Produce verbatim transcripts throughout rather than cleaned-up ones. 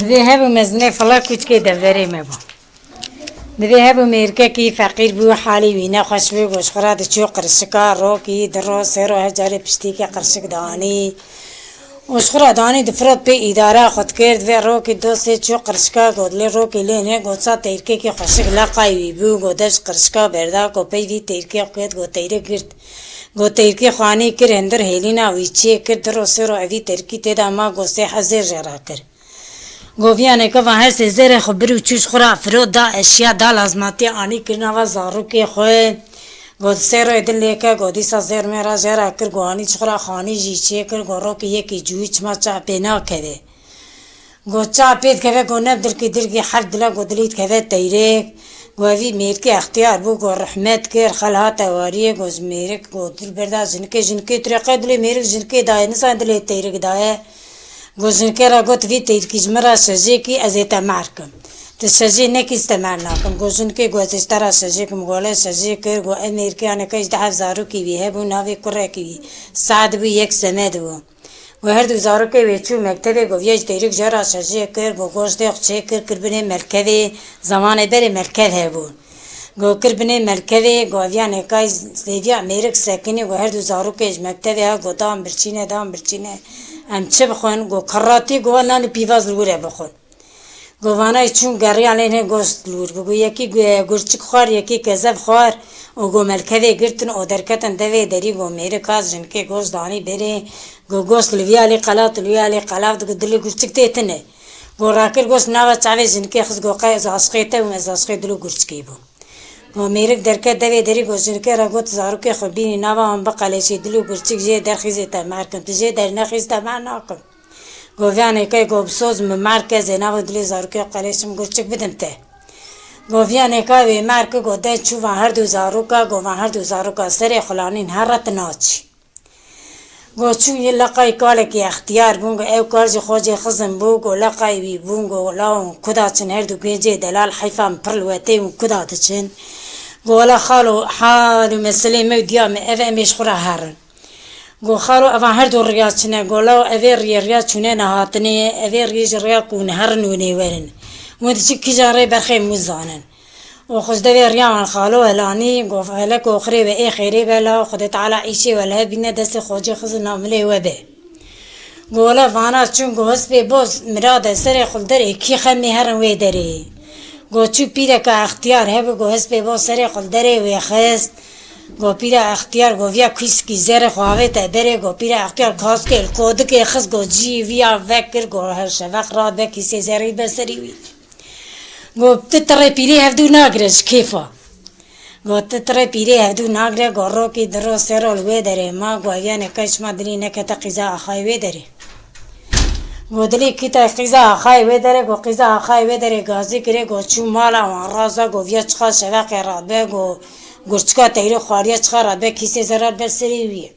Divê hebû mezinê fela kûçkê devverê me bû. Divê hebû mêrkekî feqîr bû, halî wî nexweş bû, go ji xwe re diçû qirşika, rokî, di ro, sê ro her carê piştîkê qirşik danî. Û ji xwe re danî difirot pê îdara xwe dikir, divê rokî do sê çû qirşika, go dilê rokî lê nê, go ça teyrkekî xweşik leqay wî bû, go dev ji qirşika berda, go pey vî teyrkê xwe ket, go teyrik girt. Go teyrkê xwe anî kir, hindir hêlîna wî çê kir, di ro sê ro evî teyrkî tê de ma, go sê hezê jê re kir. Go viyanê ke van her sê zêrê xwe bir û çû ji xwe re firot da eşya da lazmatî anî kir nava zarokê xwe. Go sê royê din lê ke, go dîsa zêr mê re jê re kir, go anî ji xwe re xanî jî çê kir, go rokê yekê cûyî çima çavê pê nakeve. Go çavê pê dikeve, go ne dirkî dirkî her dile, go dilî dikeve teyrek. Go evî mêrkê extiyar bû, go rehmet kir, xel hate wariyê, go ji mêrik, go dil berda jinikê, jinikê tu rê qey dilê mêrik jinikê daye, nisan dilê teyrek daye. Go jinikê re got, vî teyrkî ji min re şejê kî, ez ê te mer kim. Tu şejê nekî, ez te mer nakim. Go jinikê go, ez ê ji te re şejê kim. Go le şejê kir, go ev mêrkê aneke ji deh zarokî wî hebû, navê kurekî wî Se'd bû, yek Semed bû. Go her du zarokê wê çû mektevê, go viya ji teyrik jê re şejê kir, go goştê xwe çê kir, kir binê melkevê, zemanê berê melkev hebû. Go kir binê melkevê, go eviya nêkay zêviya mêrik sekinî, go her du zarokê ji mektevê ha, go dan birçîne, dan birçîne. Em çi bixwin? Go kerratî, go nan û pîvaz li wir e bixwin. Go vanayê çûn geriya lê nê goşt li wir bû. Go yekî gu-, gurçik xwar, yekî kezev xwar û go melkevê girtin û derketin devê derî, go mêrik hat jinikê goşt danî berê. Go goşt li viya lê qelat, li viya lê qelat, go dilê gurçik tê tine. Go rakir goşt nava çavê jinikê xist, go qey ez aşqê te bûm, ez aşqê dil û gurçikê bûm. Go mêrik derket devê derî, go jinikê re got, zarokê xwe bînî nava wan biqeleşî, dil û gurçik jê derxîzê te mer kim. Tu jê dernexîz te mer nakim. Go viyanê key go bi soz min mer ke, zênava dilê zarokê qeleşim gurçik bidim te. Go viyanê kay wê mer ki, go den çû van her du zaroka, go van her du zaroka serê xulanîn herre tu naçî. Go çûn yê leqay kalekî extiyar bûn, go ew kal jî xocê xizin bû, go leqay wî bûn, go lawon kuda çin her du gêncê delal heyfan pir li wetê û kuda diçin. Go wela xalo hal û meselê me û diya me ev, em ê ji xwe re herin. Go xalo evan her du riya çine, go law evê riyê riya çûne nehatinê, evê riyê ji riya ku hûn herin hûn ê werin. Hûn diçin kîjan rê berxê min zanin. Û xwe ji devê riya wan xalo helanî, go felek oxirê we ê xêrê be, law Xwedê Teala îşê we li hev bîne, destê xocê xizina milê we be. Go wela vana çûn, go hespê boz mirade serê xwe li derê kî xem ê herin wê derê. Go çû pîreka extiyar hebû, go hespê boz serê xwe li derê wê xist. Go pîra extiyar go viya kîskî zerê xwe avête berê, go pîra extiyar kaskê li kodikê xist, go cî viya vekir, go her şeveq radibe kîsê zerî ber serî wî. Go ti tirê pîrê hevdû nagire ji kêfa. Go ti tirê pîrê hevdû nagire, go rokî di ro sê ro li wê derê ma, go eviya nêkay çima dilî nekete qîza axayê wê derê. Go dilî kîte qîza axayê wê derê, go qîza axayê wê derê gazî kirê, go çû mala wan raza, go viya çiqa şeveqê radibe, go gurçika teyrê xwariye çiqa radibe kîsê zerar ber serê wî.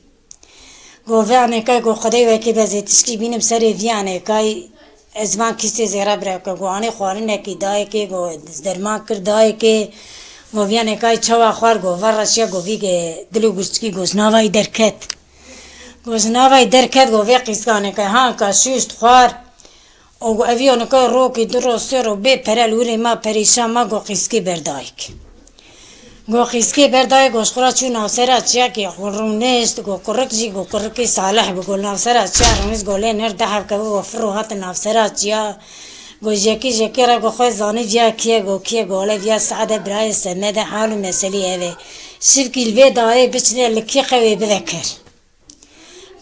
Go vê anêkay go Xwedê wekî be zê tişkî bînim serê vî anêkay, ez van kîsê zêra bireke, go anê xwarinekî dayekê, go derman kir dayekê, go vî anêkay çawa xwar, go ver reşiya, go vî ge dil û gurçikî go ji navayî derket. Go ji navayî derket, go vê qîskanêkay hanka şûşt xwar. Û go ev yo nika rokî du ro sê ro bê pere li wirê ma perîşan ma, go qîskê berdayik. Go qîskê berdayik, go ji xwe re çû navsera çiyakê xwe rûnişt, go kurik jî, go kurikê salih bû, go navsera çiya rûnişt, go lê nir dehevke bû, go fir û hatin navsera çiya. Go ji yekî ji yekê re go xwe zanî viya kî ye, go kî ye, go le viya Se'de birayê Semede hal û meselî ev e. Şivkî li vê dayê biçine li kî qewê bide ker.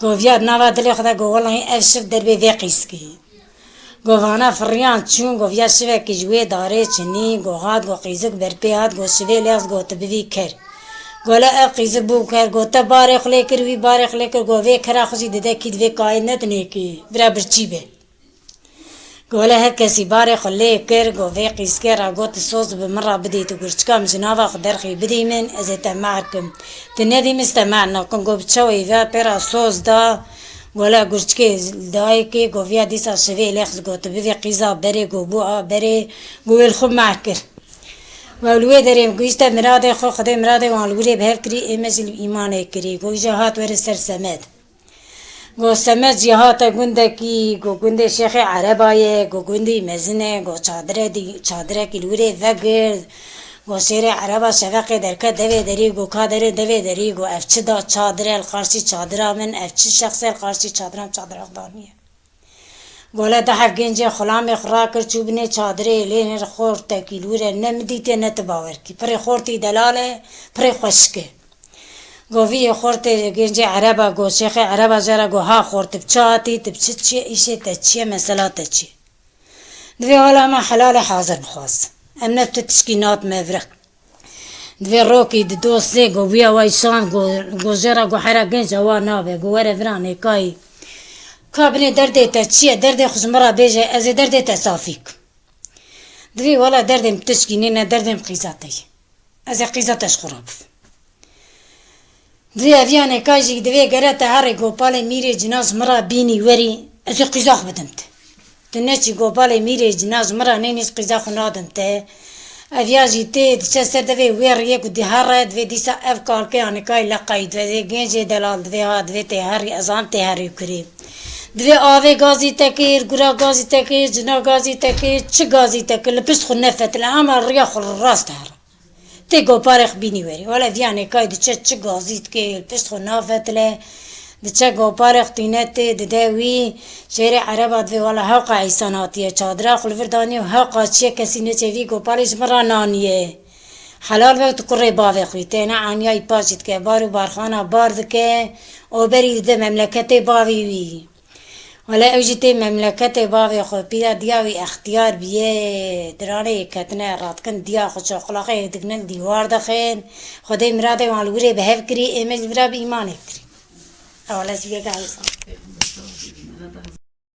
Go viya di nava dilê xwe de go welahî ev şiv derbê vê qîskî. Go vana firiyan çûn, go viya şivekî ji wê darê çinî, go hat, go qîzik berpê hat, go şivê lê hat, go tu bivî ker. Go le ev qîzik bû ker, go te barê xwe lê kir, wî barê xwe lê kir, go vê kera xwe jî dide kî divê kayê nedinê kî, bira birçî be. Go le her kesî barê xwe lê kir, go vê qîskê re got, tu soz bi min re bidî, tu gurçika min ji nava xwe derxî bidî min, ez ê te mer kim. Tu nedî min, ez te mer nakim. Go bi çawê vê pê re soz da, go le gurçikê dayikê, go viya dîsa şivê lê xist, go tu bivê qîza berê, go bû a berê, go wê li xwe mer kir. Go ew li wê derê gihîşte miradê xwe, Xwedê miradê wan li wirê bi hev kirî, ê me jî li îmanê kirî. Go îja hat were ser semed. Go semed jî hate gundekî, go gundê Şêxê Ereba ye, go gundî mezin e, go çadire dî-, çadirekî li wirê vegir, go şêrê Ereba şeveqê derket devê derî, go ka derê devê derî, go ev çi da çadir e li qarşî çadira min, ev çi şexs e li qarşî çadira min, çadira xwe daniye. Gole du heb gencê xulamê xwe rakir çû binê çadirê, lê ne xortekî li wir e, ne min dîtê ne tu bawer kî. Pirê xortî delal e, pirê xweşik e. Go vî yê xortê gencê Ereba go, Şêxê Ereba jê re go, ha xort, tu bi çi hatî, tu bi çi çi ye, îşê te çi ye, mesela te çi ye? Divê wela me helalê hazir bixwaz. Em ne tu tişkî nat me vire. Divê rokî di dostê go, wîya way şan go, go jê re go, hera genca wa nabe, go were vira nêkayî. Ka binê derdê te çi ye, derdê xwe ji min re bêje, ez ê derdê te safî kim. Divê wela derdê min tişkî nîne, derdê min qîza te ye. Ez ê qîza te ji xwe re bifim. Divê ev ya nêkay jî divê gere te herê gopalê mîrê cina ji min re bînî werî, ez ê qîza xwe bidim te. Tu neçî gopalê mîrê cina ji min re nênî, ez qîza xwe nadim te. Ev ya jî tê diçe ser devê wê riyê ku dihere, divê dîsa ev kalkê ya nêkay leqayî divê, divê gencê delal divê ha, divê tê herî, ez an tê herî kurê. Divê avê gazî te kir, gura gazî te kir, cina gazî te kir, çi gazî te kir, li pişt xwe nefetile, hema riya xwe rast here. Tê gopalê xwe bînî werî. Wele viya nêkay diçe çi gazî dike, li pişt xwe nafetile, diçe gopalê xwe tîne tê, dide wî, şêrê Ereba divê, wele hewqa Îsan hatiye, çadira xwe li vir daniye û hewqa çiye, kesî neçe vî gopalê ji min re naniye. Helal be tu kurê bavê xwe, têne aniyayî paşî dike, bar û barxana bar dike, oberî dide memleketê bavê wî. Wele ew jî tê memleketê bavê xwe, pîra diya wî extiyar biye, diranê yê ketine radikin diya xwe, çoqlaxê yê digine li dîwar dixin. Xwedê miradê wan li wirê bi hev kirî, ê me ji vira bi îmanê kirî. Wele ez vê gehê zan.